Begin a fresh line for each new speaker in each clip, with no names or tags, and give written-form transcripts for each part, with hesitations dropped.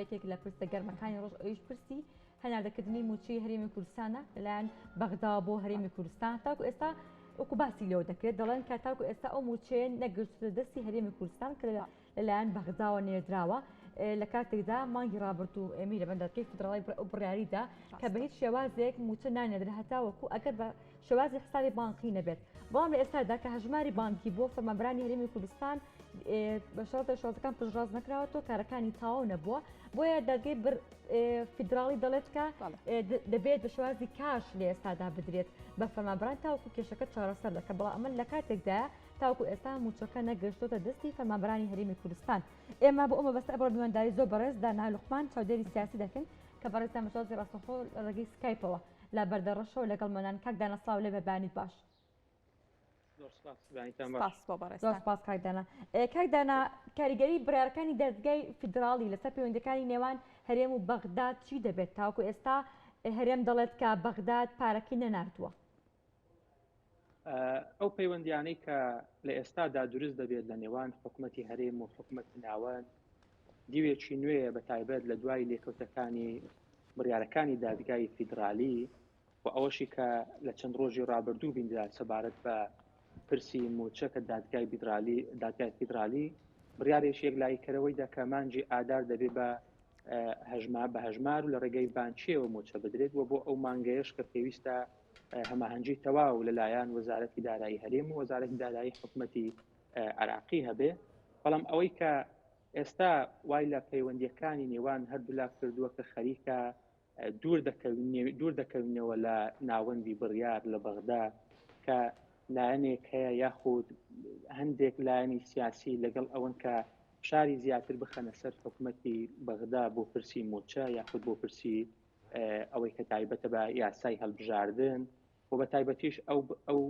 یەکێک لە پرسە گەرمەکانی ڕۆژ ئەویش پرسی هەناردەکردنی مووچەی هەرێمی کوردستانە لەلایەن بەغداوە بۆ هەرێمی کوردستان تاکو ئێستا وەکو باسی لێوە دەکرێت دەڵێن کە تاکو ئێستا ئەو مووچەیە نەگەشتووتە دەستی هەرێمی کوردستان کە لەلایەن بەغداوە نێردراوە لە کاتێکدا مانگی ڕابردوو ئێمی لە بەندەرکەی فیدراڵی ئەو بڕیاریدا کە بە هیچ شێوازێک مووچە نانێدرێت هەتاوەکو ئەگەر بە شێوازی حسابی بانقی نەبێت بەڵام لە ئێستادا کە هەژماری بانکی بۆ فەرمانبەرانی هەرێمی کوردستان بە شەرتە شێوازەکان پشتڕاست نەکراوەتەوە کارەکانی تەواو نەبووە بۆیە دادگەی فیدراڵی دەڵێت کە دەبێت بە شێوازی کاش لە ئێستادا بدرێت بە فەرمانبەران تاوەکو کێشەکە چارەسەر دەکە بەڵام ئەمە لە کاتێکدا تاوەکو ئێستا مووچەکە نەگەشتۆتە دەستی فەرمانبەرانی هەرێمی کوردستان ئێمە بۆ ئەو مەبەستە ئەمڕۆ میوانداری زۆر بەڕێز دانا لوقمان چاودێری سیاسی دەکەین کە بەڕێزیان بە شێوازی ڕاستەوخۆ لە ڕێگەی سکایپەوە لە بەردەڕەشەوە لەگەڵمانان کاک دانا سڵاو لێ بە بەیانیت باش.
زۆر سپاس بەیانیتان باش.
سپاس بۆ بەڕێزتان.
زۆر سپاس کاک دانا. کاک دانا کاریگەری بڕیارەکانی دادگای فیدراڵی لەسەر پەیوەندیەکانی نێوان هەرێم و بەغداد چی دەبێت تاوەکو ئێستا هەرێم دەڵێت کە بەغداد پارەکەی نەناردووە؟
ئەو پەیوەندیانەی کە لە ئێستادا دروست دەبێت لە نێوان حکومەتی هەرێم و حکومەتی ناوەند دیوێکی نوێیە بە تایبەت لە دوای لێکەوتەکانی بڕیارەکانی دادگای فیدرالی و ئەوەشی کە لە چەند ڕۆژی ڕابردوو بیندرا سەبارەت بە پرسی موچە کە دادگای بیدرالی دادگای فیدرالی بڕیارێکی یەکلاییکەرەوەی دا کە مانگی ئادار دەبێ بە هەژمار بە هەژمار و لە ڕێگەی بانکیەوە موچە بدرێت و بۆ ئەو مانگەیەش کە پێویستە هەماهەنگی تەواو لەلایەن وەزارەتی دارایی هەرێم و وەزارەتی دارایی حکومەتی عراقی هەبێ بەڵام ئەوەی کە ئێستا وای لە پەیوەندیەکانی نێوان هەردوولا کردووە کە خەریکە دوور دەکەوینەوە لە ناوەندی بڕیار لە بەغدا کە لایەنێک هەیە یاخود هەندێک لایەنی سیاسی لەگەڵ ئەوەن کە فشاری زیاتر بخەنە سەر حکومەتی بەغدا بۆ پرسی موچە یاخود بۆ پرسی ئەوەی کە تایبەتە بە یاسای هەڵبژاردن و بە تایبەتیش ئەو ئەو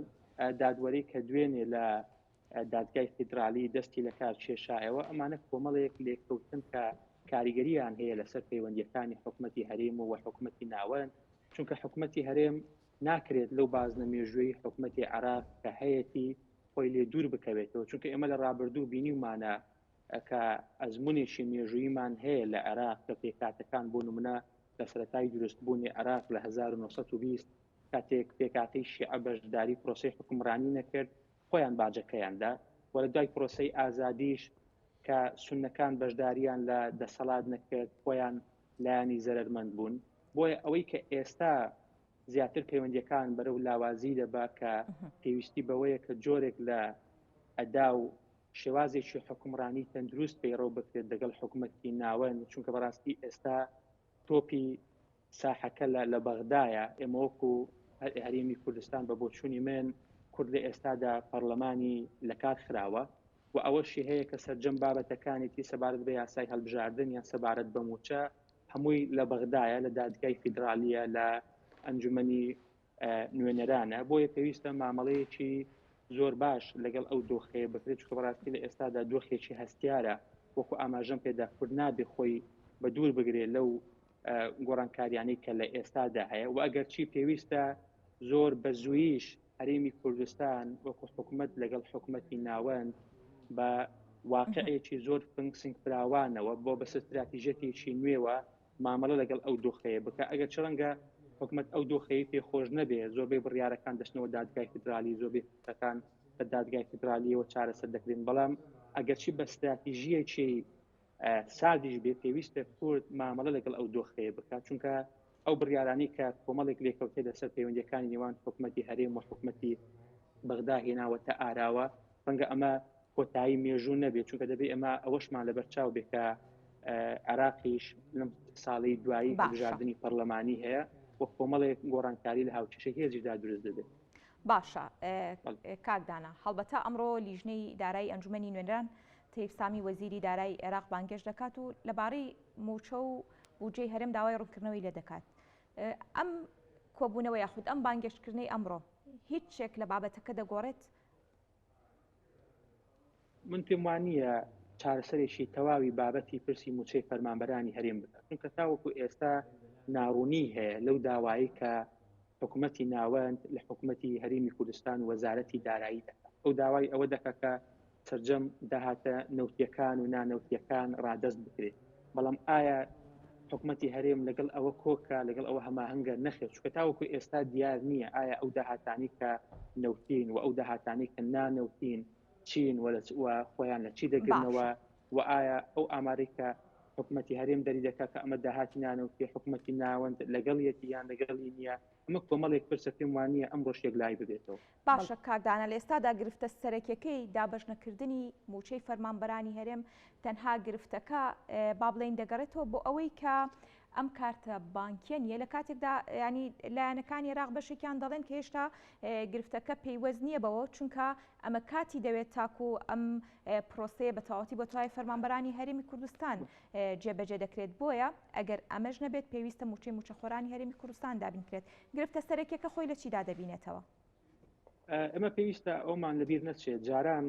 دادوەری کە دوێنێ لە دادگای فیدرالی دەستی لە کار کێشایەوە ئەمانە کۆمەڵێک لێکەوتن کە کاریگەریان هەیە لەسەر پەیوەندیەکانی حکومەتی هەرێم و حکومەتی ناوەند چونکە حکومەتی هەرێم ناکرێت لەو بازنە مێژووی حکومەتی عراق کە هەیەتی خۆی لێ دوور بکەوێتەوە چونکە ئێمە لە ڕابردوو بینیومانە کە ئەزمونێکی مێژوویمان هەیە لە عێراق کە پێکهاتەکان بۆ نمونە لە سەرەتای دروستبوونی عێراق لە 1920 کاتێک پێکهاتەی شیعە بەشداری پرۆسەی حکومڕانی نەکرد خۆیان باجەکەیان دا و لە دوای پرۆسەی ئازادیش کە سوننەکان بەشداریان لە دەسەڵات نەکرد خۆیان لایەنی زەرەرمەند بوون بۆیە ئەوەی کە ئێستا زیاتر پەیوەندیەکان بەرەو لاوازی دەبا کە پێویستی بەوەیە کە جۆرێک لە ئەدا و شێوازێکی حکومڕانی تەندروست پەیڕەو بکرێت دەگەڵ حکومەتی ناوەند چونکە بەڕاستی ئێستا تۆپی ساحەکە لە لە بەغدایە ئێمە وەکو هەرێمی کوردستان بە بۆچوونی من کورد لە ئێستادا پەرلەمانی لەکار خراوە و ئەوەشی هەیە کە سەرجەم بابەتەکانێتی سەبارەت بە یاسای هەڵبژاردن یان سەبارەت بە موچە هەمووی لە بەغدایە لە دادگای فیدراالیە لە ئەنجومنی نوێنەرانە بۆیە پێویستە مامەڵەیەکی زۆر باش لەگەڵ ئەو دۆخەیە بکرێت چونکە بەڕاستی لە ئێستادا دۆخێکی هەستیارە وەکو ئاماژەم پێدا کورد نابێ خۆی بە دوور بگرێت لەو گۆڕانکاریانەی کە لە ئێستادا هەیە و ئەگەرچی پێویستە زۆر بە زوویش هەرێمی کوردستان وەکو حکومت لەگەڵ حکومەتی ناوەند بە واقعێکی زۆر فنکسنگ فراوانەوە بۆ بە ستراتیژەتێکی نوێوە مامەڵە لەگەڵ ئەو دۆخەیە بکە ئەگەر چ ڕەنگە حکومەت ئەو دۆخەی پێ خۆش نەبێ زۆربەی بڕیارەکان دەچنەوە دادگای فیدرالی زۆربەی پرسەکان لە دادگای فیدرالیەوە چارەسەر دەکرێن بەڵام ئەگەرچی بە ستراتیژیەکی ساردیش بێ پێویستە کورد مامەڵە لەگەڵ ئەو دۆخەیە بکات چونکە ئەو بڕیارانەی کە کۆمەڵێک لێکەوتەی لەسەر پەیوەندیەکانی نێوان حکومەتی هەرێم و حکومەتی بەغدا هێناوەتە ئاراوە ڕەنگە ئەمە کۆتایی مێژوو نەبێت چونکە دەبێت ئەمە ئەوەشمان لەبەرچاو بێت کە عراقیش لەم ساڵی دوایی هەڵبژاردنی پەرلەمانی هەیە و کۆمەڵێک گۆڕانکاری لە هاوکێشەی هێزیشدا دروست دەبێت.
باشە کاک دانا هەڵبەتە ئەمڕۆ لیژنەی دارایی ئەنجومەنی نوێنەران تەیف سامی وەزیری دارایی عێراق بانگێشت دەکات و لەبارەی مووچە و بودجەی هەرێم داوای ڕوونکردنەوەی لێ دەکات ئەم کۆبوونەوە یاخود ئەم بانگێشتکردنەی ئەمڕۆ هیچ شتێک لە بابەتەکە دەگۆڕێت؟
من پێم وانییە چارەسەرێکی تەواوی بابەتی پرسی مووچەی فەرمانبەرانی هەرێم بکات چونکە تاوەکو ئێستا ناڕوونی هەیە لەو داوایەی کە حکومەتی ناوەند لە حکومەتی هەرێمی کوردستان و وەزارەتی دارایی دەکات ئەو داوای ئەوە دەکات کە سەرجەم داهاتە نەوتیەکان و نانەوتیەکان ڕادەست بکرێت. بەڵام ئایا حکومەتی هەرێم لەگەڵ ئەوە کۆکە، لەگەڵ ئەوە هەماهەنگە؟ نەخێر، چونکە تاوەکو ئێستا دیار نییە ئایا ئەو داهاتانەی کە نەوتین و ئەو داهاتانەی کە نانەوتین چین و خۆیان لە چی دەگرنەوە و ئایا ئەو ئامارەی کە حکومەتی هەرێم دەری دەکات کە ئەمە داهاتی نانەوتی حکومەتی ناوەند لەگەڵیەتی یان لەگەڵی نییە، ئەمە کۆمەڵێک پرسە پێم وانییە ئەمڕۆش یەکلایی ببێتەوە.
باشە کاک دانا لە ئێستادا گرفتە سەرەکیەکەی دابەشنەکردنی مووچەی فەرمانبەرانی هەرێم تەنها گرفتەکە با بڵێین دەگەڕێتەوە بۆ ئەوەی کە ئەم کارتە بانکیە نییە لە کاتێکدا ینی لایەنەکانی عێراق بەشێکیان دەڵێن کە هێشتا گرفتەکە پەیوەست نییە بەوە چونکە ئەمە کاتی دەوێت تاکو ئەم پرۆسەیە بە تەواوەتی بۆ تەواوی فەرمانبەرانی هەرێمی کوردستان جێبەجێ دەکرێت بۆیە ئەگەر ئەمەش نەبێت پێویستە مووچەی مووچەخۆرانی هەرێمی کوردستان دابین کرێت گرفتە سەرەکیەکە خۆی لە چیدا دەبینێتەوە؟
ئەمە پێویستە ئەومان لەبیر نەچێت جاران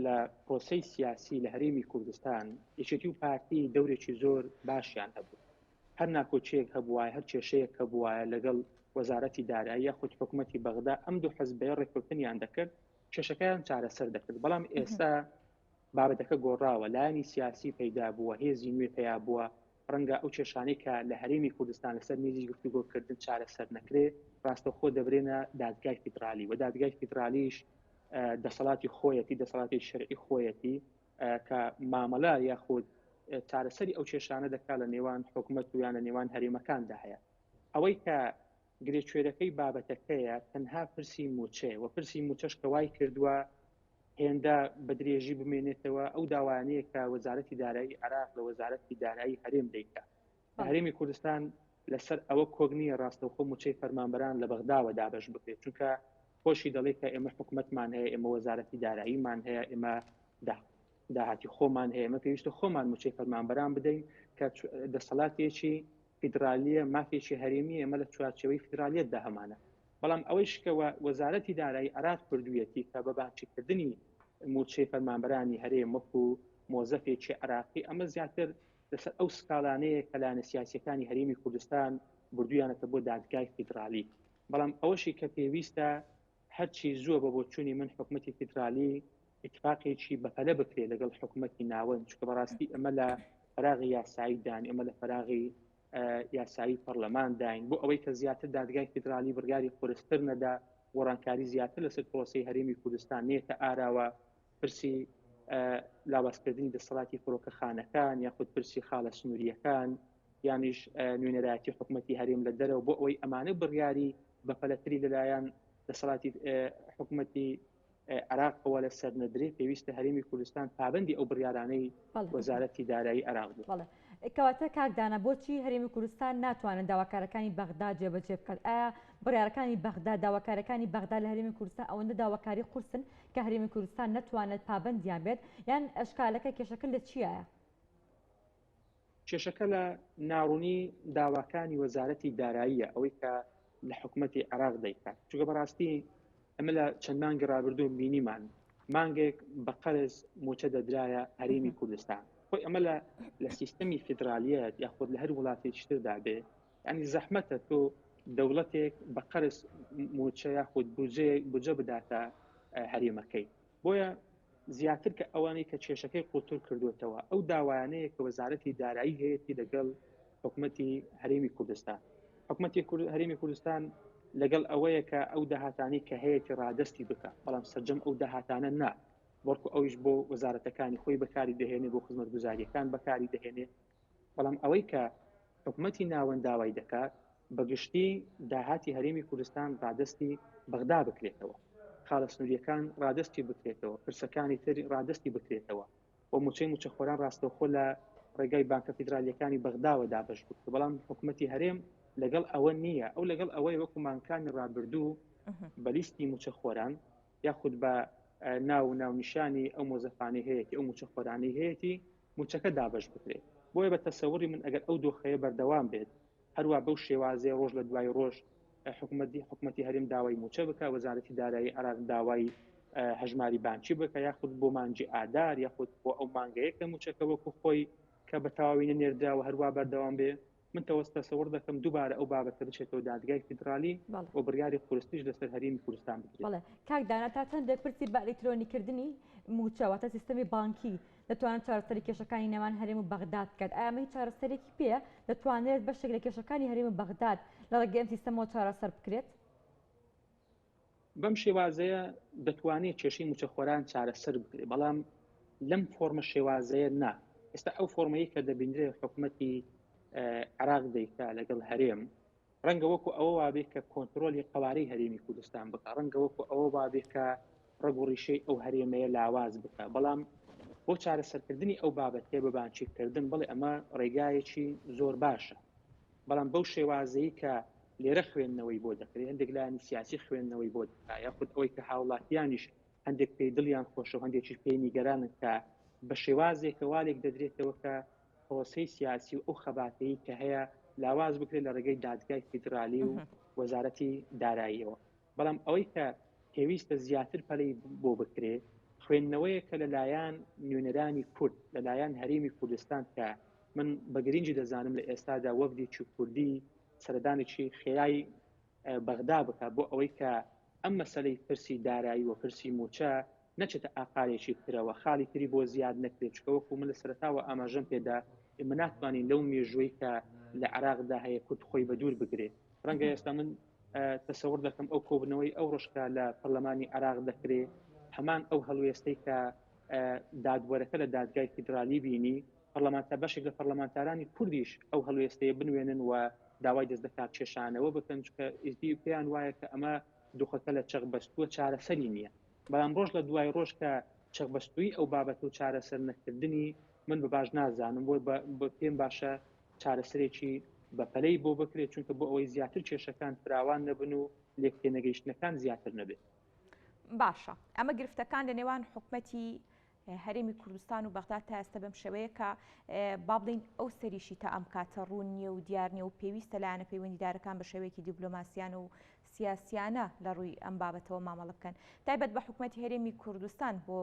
لە پرۆسەی سیاسی لە هەرێمی کوردستان یەکێتی و پارتی دەورێکی زۆر باشیان هەبوو هەر ناکۆکیەک هەبووایە هەر کێشەیەک هەبووایە لەگەڵ وەزارەتی دارایی یاخود حکوومەتی بەغدا ئەم دوو حزبەیە ڕێککەوتنیان دەکرد کێشەکەیان چارەسەر دەکرد بەڵام ئێستا بابەتەکە گۆڕاوە لایەنی سیاسی پەیدا بووە هێزی نوێ پەیا بووە ڕەنگە ئەو کێشانەی کە لە هەرێمی کوردستان لەسەر مێزی گفتوگۆکردن چارەسەر نەکرێ ڕاستەوخۆ دەبرێنە دادگای فیدرالی و دادگای فیدرالیش دەسەڵاتی خۆیەتی دەسەڵاتی شەرعی خۆیەتی کە مامەلە یاخود چارەسەری ئەو کێشانە دەکات لە نێوان حکومەت و یان لە نێوان هەرێمەکاندا هەیە ئەوەی کە گرێکوێرەکەی بابەتەکەیە تەنها پرسی موچەیە و پرسی موچەش کە وای کردووە هێندە بە درێژی بمێنێتەوە ئەو داوایانەیە کە وەزارەتی دارایی عێراق لە وەزارەتی دارایی هەرێم دەیکا هەرێمی کوردستان لەسەر ئەوە کۆک نییە ڕاستەوخۆ موچەی فەرمانبەران لە بەغداوە دابەش بکرێت چونکە خۆشی دەڵێ کە ئێمە حکومەتمان هەیە ئێمە وەزارەتی داراییمان هەیە ئێمە داهاتی خۆمان هەیە ئێمە پێویستە خۆمان موچەی فەرمانبەران بدەین کە دەسەڵاتێکی فیدرالیە مافێکی هەرێمی ئێمە لە چوارچێوەی فیدرالیەتدا هەمانە بەڵام ئەوەیش کە وەزارەتی دارایی عێراق کردوویەتی کە بە بانکیکردنی مووچەی فەرمانبەرانی هەرێم وەکو مۆزەفێکی عێراقی ئەمە زیاتر لەسەر ئەو سکاڵانەیە کە لایەنە سیاسیەکانی هەرێمی کوردستان بردویانەتە بۆ دادگای فیدرالی بەڵام ئەوەشی کە پێویستە هەرچی زووە بە بۆچوونی من حکومەتی فیدرالی ئیتفاقێکی بەپەلە بکرێت لەگەڵ حکومەتی ناوەند چونکە بەڕاستی ئەمە لە فراغی یاسایی دان ئەمە لە فراغی یاسایی پەرلەمان داین بۆ ئەوەی کە زیاتر دادگای فیدرالی بڕیاری قورستر نەدا گۆڕانکاری زیاتر لەسەر پرۆسەی هەرێمی کوردستان نێتە ئاراوە پرسی لاوازکردنی دەسەڵاتی فڕۆکەخانەکان یاخود پرسی خاڵە سنووریەکان یانیش نوێنەرایەتی حکوومەتی هەرێم لە دەرەوە بۆ ئەوەی ئەمانە بڕیاری بەپەلەتری لەلایەن دەسەڵاتی حکوومەتی عێراقەوە لەسەر نەدرێ پێویستە هەرێمی کوردستان پابەندی ئەو بڕیارانەی وەزارەتی دارایی عێراق بێت.
بەڵێ کەواتە کاک دانا بۆچی هەرێمی کوردستان ناتوانن داواکارەکانی بەغدا جێبەجێ بکات؟ ئایا بڕیارەکانی بەغدا داواکارەکانی بەغدا لە هەرێمی کوردستان ئەوەندە داواکاری قورسن کە هەرێمی کوردستان نەتوانێت پابەندیان بێت یان ئەشکالەکە کێشەکە لە چیایە؟
کێشەکە لە ناڕوونی داواکانی وەزارەتی داراییە ئەوەی کە لە حکوومەتی عێراق دەیکات چونکە بەڕاستی ئەمە لە چەند مانگی ڕابردوو بینیمان مانگێک بە قەرز موچە دەدرایە هەرێمی کوردستان خۆی ئەمە لە لە سیستەمی فیدرالیەت یاخود لە هەر وڵاتێکی تردا بێ ینی زەحمەتە تۆ دەوڵەتێک بە قەرز موچە یاخود بودجە بداتە هەرێمەکەی بۆیە زیاتر کە ئەوانەی کە کێشەکەی قوڵتر کردوێتەوە ئەو داوایانەیە کە وەزارەتی دارایی هەیەی لەگەڵ حکومەتی هەرێمی کوردستان حکومەتی هەرێمی کوردستان لەگەڵ ئەوەیە کە ئەو داهاتانی کە هەیەی ڕادستی بکە بەڵام سرجەم ئەو داهاتانە نا بەڵکو ئەویش بۆ وەزارەتەکانی خۆی بەکاری دەهێنێ بۆ خزمەتگوزاریەکان بەکاری دەهێنێ بەڵام ئەوەی کە حکومەتی ناوەند داوای دەکات بە گشتی داهاتی هەرێمی کوردستان ڕادەستی بەغدا بکرێتەوە، خاڵە سنوورییەکان ڕادەستی بکرێتەوە، پرسەکانی تر ڕادەستی بکرێتەوە و مووچەی مووچەخۆران ڕاستەوخۆ لە ڕێگای بانکە فیدرالییەکانی بەغداوە دابەش بکرێت، بەڵام حکومەتی هەرێم لەگەڵ ئەوە نییە، ئەو لەگەڵ ئەوەیە وەکو مانگەکانی ڕابردوو بە لیستی مووچەخۆران یاخود بە ناو و ناونیشانی ئەو مۆزەفانەی هەیەتی، ئەو مووچەخۆرانەی هەیەتی مووچەکە دابەش بکرێت. بۆیە بە تەسەوری من ئەگەر ئەو دۆخەیە بەردەوام بێت، هەروا بەو شێوازەیە ڕۆژ لە دوای ڕۆژ حکومەتی حکومەتی هەرێم داوای مووچە بکە، وەزارەتی دارایی عێراق داوای هەژماری بانکی بکە، یاخود بۆ مانگی ئادار یاخود بۆ ئەو مانگەیە کە مووچەکە وەکو خۆی کە بە تەواوی نەنێردراوە هەروا بەردەوام بێ. من تەوەست تەسەوڕ دەکەم دووبارە ئەو بابەتە بچێتەوە دادگای فیدرالی و بڕیاری قورستریش لەسەر هەرێمی کوردستان بدرێت.
بەڵێ کاک دانا تا چەندێک پرسی بە ئەلیکترۆنیکردنی مووچە واتە سیستەمی بانکی دەتوانێت چارەسەری کێشەکانی نێوان هەرێم و بەغداد بکات؟ ئایا ئەمە هیچ چارەسەرێکی پێیە؟ دەتوانرێت بەشێک لە کێشەکانی هەرێم و بەغداد لە ڕێگەی ئەم سیستەمەوە چارەسەر بکرێت؟
بەم شێوازەیە دەتوانێت کێشەی مووچەخۆران چارەسەر بکرێت، بەڵام لەم فۆرمە شێوازەیە نا. ئێستا ئەو فۆرمەی کە دەبینرێت حکومەتی عێراق دەیکا لەگەڵ هەرێم، ڕەنگە وەکو ئەوە وابێ کە کۆنترۆلی قەوارەی هەرێمی کوردستان بکە، ڕەنگە وەکو ئەوە وابێ کە ڕەگ و ڕیشەی ئەو هەرێمەیە لاواز بکە، بەڵام بۆ چارەسەرکردنی ئەو بابەتەیە بە بانکیکردن بڵێ ئەمە ڕێگایەکی زۆر باشە، بەڵام بەو شێوازەی کە لێرە خوێندنەوەی بۆ دەکرێت، هەندێک لایەنی سیاسی خوێندنەوەی بۆ دەکا، یاخود ئەوەی کە هاوڵاتیانیش هەندێک پێی دڵیان خۆشە و هەندێکیش پێی نیگەرانن کە بە شێوازێکە والێک دەدرێتەوە کە پرۆسەی سیاسی و ئەو خەباتەی کە هەیە لاواز بکرێت لە ڕێگەی دادگای فیدرالی و وەزارەتی داراییەوە. بەڵام ئەوەی کە پێویستە زیاتر پەلەی بۆ بکرێ خوێندنەوەیە کە لەلایەن نوێنەرانی کورد لەلایەن هەرێمی کوردستان کە من بە گرنگی دەزانم لە ئێستادا وەفدێکی کوردی سەردانێکی خێرای بەغدا بکە بۆ ئەوەی کە ئەم مەسلەی پرسی دارایی و پرسی موچە نەچێتە ئاقارێکی ترەوە خاڵی تری بۆ زیاد نەکرێت چکە وەکو من لە سەرتاوە ئاماژەم پێدا ئێمە ناتوانین لەو مێژووی کە لە عراقدا هەیە کورد خۆی بە دوور بگرێت ڕەنگە ئێستا من تەسەور دەکەم ئەو کۆبنەوەی ئەو ڕۆژکە لە پەرلەمانی عراق دەکرێ هەمان ئەو هەڵوێستەی کە دادوەرەکە لە دادگای فیدرالی بینی پەرلەمانتا بەشێک لە پەرلەمانتارانی کوردیش ئەو هەڵوێستەیە بنوێنن و داوای دەست لەکار کێشانەوە بکەن چکە ئیزدی پێیان وایە کە ئەمە دۆخەکە لە چەق بەستووە چارەسەری نییە بەڵام ڕۆژ لە دوای ڕۆژ کە چەقبەستووی ئەو بابەت و چارەسەر نەکردنی من بە باش نازانم بۆ پێم باشە چارەسەرێکی بەپەلەی بۆ بکرێت چونکە بۆ ئەوەی زیاتر کێشەکان فراوان نەبن و لێک تێنەگەیشتنەکان زیاتر نەبێت.
باشە ئەمە گرفتەکان لە نێوان حکومەتی هەرێمی کوردستان و بەغدا تا ئێستا بەم شێوەیە کە با بڵین ئەو سەریشی تا ئەم کاتە ڕوون نییە و دیار نییە و پێویستە لایەنە پەیوەندیدارەکان بە شێوەیەکی دیبلۆماسیان و سیاسیانە لە ڕووی ئەم بابەتەوە مامەڵە بکەن تایبەت بە حکومەتی هەرێمی کوردستان بۆ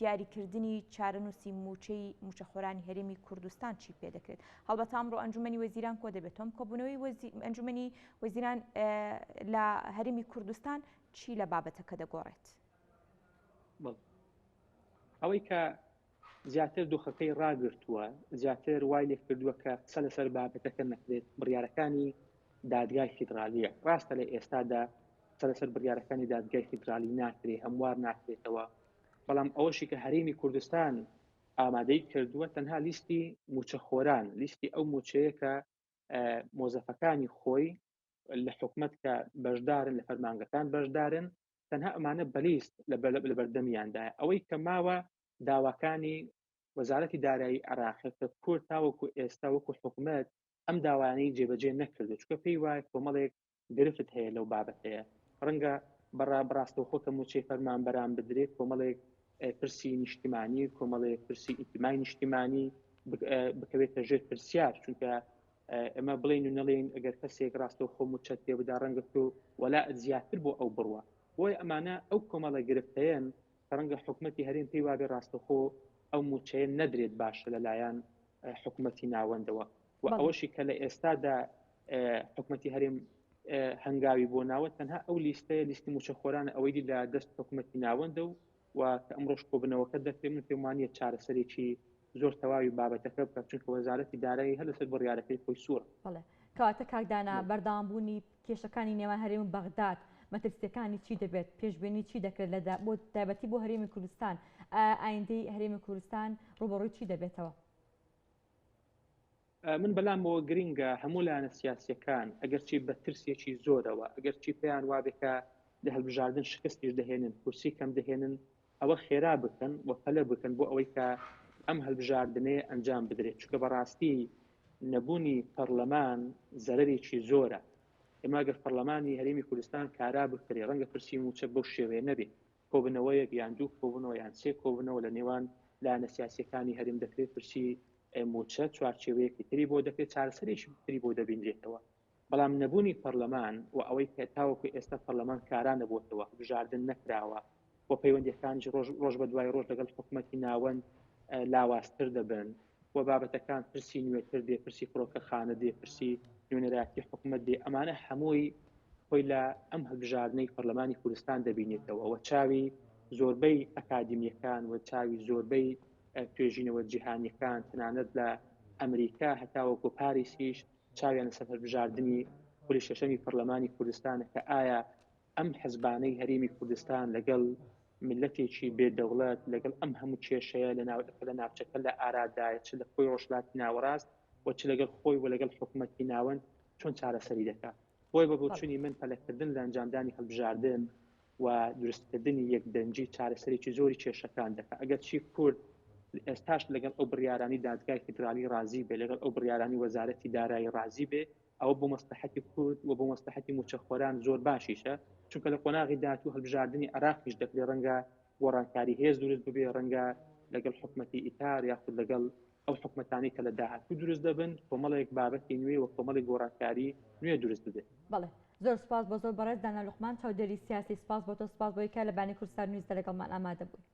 دیاریکردنی چارەنووسی مووچەی مووچەخۆرانی هەرێمی کوردستان چی پێدەکرێت؟ هەڵبەتە ئەمڕۆ ئەنجومەنی وەزیران کۆدەبێتەوە، ئەم کۆبوونەوەی ئەنجومەنی وەزیران لە هەرێمی کوردستان چی لە بابەتەکە دەگۆڕێت؟
ئەوەی کە زیاتر دۆخەکەی ڕاگرتووە زیاتر وای لێ کردووە کە قسە لەسەر بابەتەکە نەکرێت بڕیارەکانی دادگای فیدراالیە ڕاستە لە ئێستادا قسە لەسەر بڕیارەکانی دادگای فیدرالی ناکرێ هەموار ناکرێتەوە بەڵام ئەوەشی کە هەرێمی کوردستان ئامادەی کردووە تەنها لیستی موچەخۆران لیستی ئەو موچەیە کە مۆزەفەکانی خۆی لە حکومت کە بەشدارن لە فەرمانگەکان بەشدارن تەنها ئەمانە بەلیست لە بەردەمیاندایە ئەوەی کە ماوە داواکانی وەزارەتی دارایی عراق کە کورد تاوەکو ئێستا وەکو حکومت ئەم داوایانەی جێبەجێ نەکردو چکە پێی وایە کۆمەڵێک گرفت هەیە لەو بابەتەیە ڕەنگە بەڕا بەڕاستەوخۆ کە موچەی فەرمانبەران بدرێت کۆمەڵێک پرسی نیشتیمانی کۆمەڵێک پرسی ئیتمای نیشتیمانی بکەوێتە ژێر پرسیار چونکە ئەمە بڵین و نەڵێن ئەگەر کەسێک ڕاستەوخۆ موچەت پێ بدا ڕەنگە تۆ وەلا زیاتر بۆ ئەو بڕوە بۆیە ئەمانە ئەو کۆمەڵە گرفتەیەن ڕەنگە حکومەتی هەرێم پێی وابێ ڕاستەخۆ ئەو موچەیە نەدرێت باشە لەلایەن حکومەتی ناوەندەوە و ئەوەشی کە لە ئێستادا حکومەتی هەرێم هەنگاوی بۆ ناوە تەنها ئەو لیستەیە لیستی موچەخۆرانە ئەوەی دی لە دەست حکومەتی ناوەندە و و کە ئەمڕۆش کۆبنەوەکە دەکرێت من پێم وانە چارەسەرێکی زۆر تەواوی بابەتەکە بکات چونکە وەزارەتی دارایی هەر لەسەر بڕیارەکەی خۆی سوورە.
بەڵێ کەواتە کاک دانا بەردەوامبوونی کێشەکانی نێوان هەرێم و بەغداد مەترسیەکانی چی دەبێت پێشبینی چی دەکرێت لە بۆ تایبەتی بۆ هەرێمی کوردستان ئایندەی هەرێمی کوردستان ڕووبەڕووی چی دەبێتەوە؟
من بەلامەوە گرنگە هەموو لایەنە سیاسیەکان ئەگەرچی بە ترسێکی زۆرەوە ئەگەرچی پێیان وابێ کە لە هەلبژاردن شکستیش دەهێنن کورسی کەم دەهێنن ئەوە خێرا بکەن و پەلە بکەن بۆ ئەوەی کە ئەم هەلبژاردنەیە ئەنجام بدرێت چونکە بەڕاستی نەبوونی پەرلەمان زەرەرێکی زۆرە ئێمە گەر پەرلەمانی هەرێمی کوردستان کارا بکرێ ڕەنگە پرسی موچە بەو شێوەیە نەبێت کۆبنەوەیەک یان دوو کۆبنەوە یان سێ کۆبنەوە لە نێوان لایەنە سیاسیەکانی هەرێم دەکرێت پرسی موچە چوارچێوەیەکی تری بۆ دەکرێت چارەسەرێکی تری بۆ دەبینرێتەوە بەڵام نەبوونی پەرلەمان و ئەوەی کە تاوەکو ئێستا پەرلەمان کارا نەبووتەوە بژاردن نەکراوە و پەیوەندیەکانیش ڕۆژ ڕۆژ بە دوای ڕۆژ لەگەڵ حکوومەتی ناوەند لاوازتر دەبن و بابەتەکان پرسی نوێتر دێ پرسی فڕۆکەخانە دێ پرسی نوێنەرایەتی حکوومەت دێ ئەمانە هەمووی خۆی لە ئەم هەڵبژاردنەی پەرلەمانی کوردستان دەبینێتەوە و چاوی زۆربەی ئەکادیمیەکان و چاوی زۆربەی توێژینەوە جیهانیەکان تەنانەت لە ئەمریکا هەتاوەکو پاریسیش چاویان لەسەر هەڵبژاردنی خولی شەشەمی پەرلەمانی کوردستانە کە ئایا ئەم حزبانەی هەرێمی کوردستان لەگەڵ میللەتێکی بێ دەوڵەت لەگەڵ ئەم هەموو کێشەیە لە ناو لە ناوچەکە لە ئارادایە چ لە خۆی ڕۆژهەڵاتی ناوەڕاست و چ لەگەڵ خۆی و لەگەڵ حکوومەتی ناوەند چۆن چارەسەری دەکات بۆیە بە بۆچوونی من پەلەکردن لە ئەنجامدانی هەڵبژاردن و دروستکردنی یەک دەنگی چارەسەرێکی زۆری کێشەکان دەکات ئەگەر چی کورد ئێستاش لەگەڵ ئەو بڕیارانی دادگای فیدرالی ڕازی بێ لەگەڵ ئەو بڕیارانی وەزارەتی دارایی ڕازی بێ ئەوە بۆ مەسلحەتی کورد و بۆ مەسلحەتی موچەخۆران زۆر باشیشە چونکە لە قۆناغی داهاتوو هەڵبژاردنی عێراقیش دەکرێت ڕەنگە گۆڕانکاری هێز دروست ببێ ڕەنگە لەگەڵ حکومەتی ئیتار یاخود لەگەڵ ئەو حکومەتانی کە لە داهاتوو دروست دەبن کۆمەڵێک بابەتی نوێ و کۆمەڵێک گۆڕانکاری نوێ دروست ببێت.
بەڵێ زۆر سوپاس بۆ زۆر بەڕێز دانا لوقمان چاودێری سیاسی سوپاس بۆ تۆ سوپاس بۆی کە لە بانی کوردستان نیوزدا لەگەڵمان ئامادە بووی.